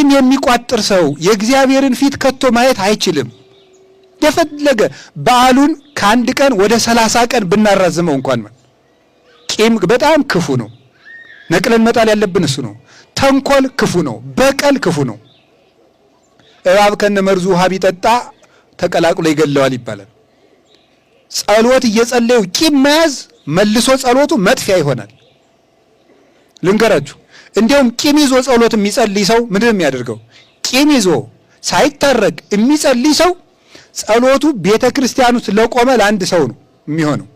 ቂም የሚቋጥር ሰው የእግዚአብሔርን ፊት ከቶ ማየት አይችልም። የፈለገ በዓሉን ከአንድ ቀን ወደ 30 ቀን ብናራዝመው እንኳን ቂም በጣም ክፉ ነው። ነቅለን መጣል ያለብን እሱ ነው። ተንኮል ክፉ ነው። በቀል ክፉ ነው። እባብ ከነ መርዙ ውሃ ቢጠጣ ተቀላቅሎ ይገለዋል ይባላል። ጸሎት እየጸለዩ ቂም መያዝ መልሶ ጸሎቱ መጥፊያ ይሆናል። ልንገራችሁ፣ እንዲያውም ቂም ይዞ ጸሎት የሚጸልይ ሰው ምንድን ነው የሚያደርገው? ቂም ይዞ ሳይታረቅ የሚጸልይ ሰው ጸሎቱ ቤተ ክርስቲያን ውስጥ ለቆመ ለአንድ ሰው ነው የሚሆነው።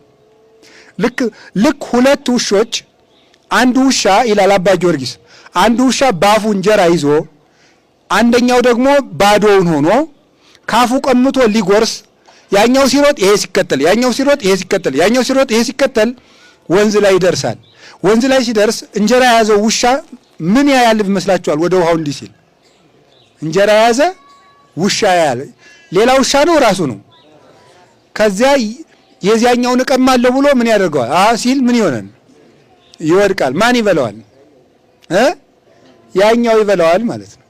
ልክ ልክ ሁለት ውሾች፣ አንዱ ውሻ ይላል አባ ጊዮርጊስ፣ አንዱ ውሻ ባፉ እንጀራ ይዞ አንደኛው ደግሞ ባዶውን ሆኖ ካፉ ቀምቶ ሊጎርስ ያኛው ሲሮጥ ይሄ ሲከተል፣ ያኛው ሲሮጥ ይሄ ሲከተል፣ ያኛው ሲሮጥ ይሄ ሲከተል ወንዝ ላይ ይደርሳል። ወንዝ ላይ ሲደርስ እንጀራ የያዘው ውሻ ምን ያያል ይመስላችኋል? ወደ ውሃው እንዲህ ሲል እንጀራ የያዘ ውሻ ያያል። ሌላ ውሻ ነው ራሱ ነው። ከዚያ የዚያኛውን እቀማለሁ ብሎ ምን ያደርገዋል? አ ሲል ምን ይሆናል? ይወድቃል። ማን ይበላዋል? ያኛው ይበላዋል ማለት ነው።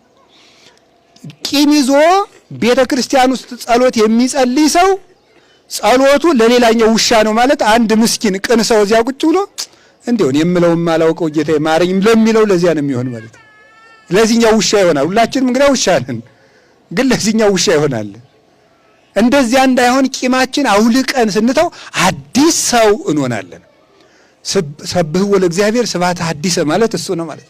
ቂም ይዞ ቤተ ክርስቲያን ውስጥ ጸሎት የሚጸልይ ሰው ጸሎቱ ለሌላኛው ውሻ ነው ማለት፣ አንድ ምስኪን ቅን ሰው እዚያ ቁጭ ብሎ እንዲሁ የምለውም አላውቀው ጌታዬ ማረኝም ለሚለው ለዚያ ነው የሚሆን ማለት ነው። ለዚህኛው ውሻ ይሆናል። ሁላችንም እንግዲህ ውሻ ነን፣ ግን ለዚህኛው ውሻ ይሆናል። እንደዚያ እንዳይሆን ቂማችን አውልቀን ስንተው አዲስ ሰው እንሆናለን። ሰብህዎ ለእግዚአብሔር ስብሐተ ሐዲሰ ማለት እሱ ነው ማለት።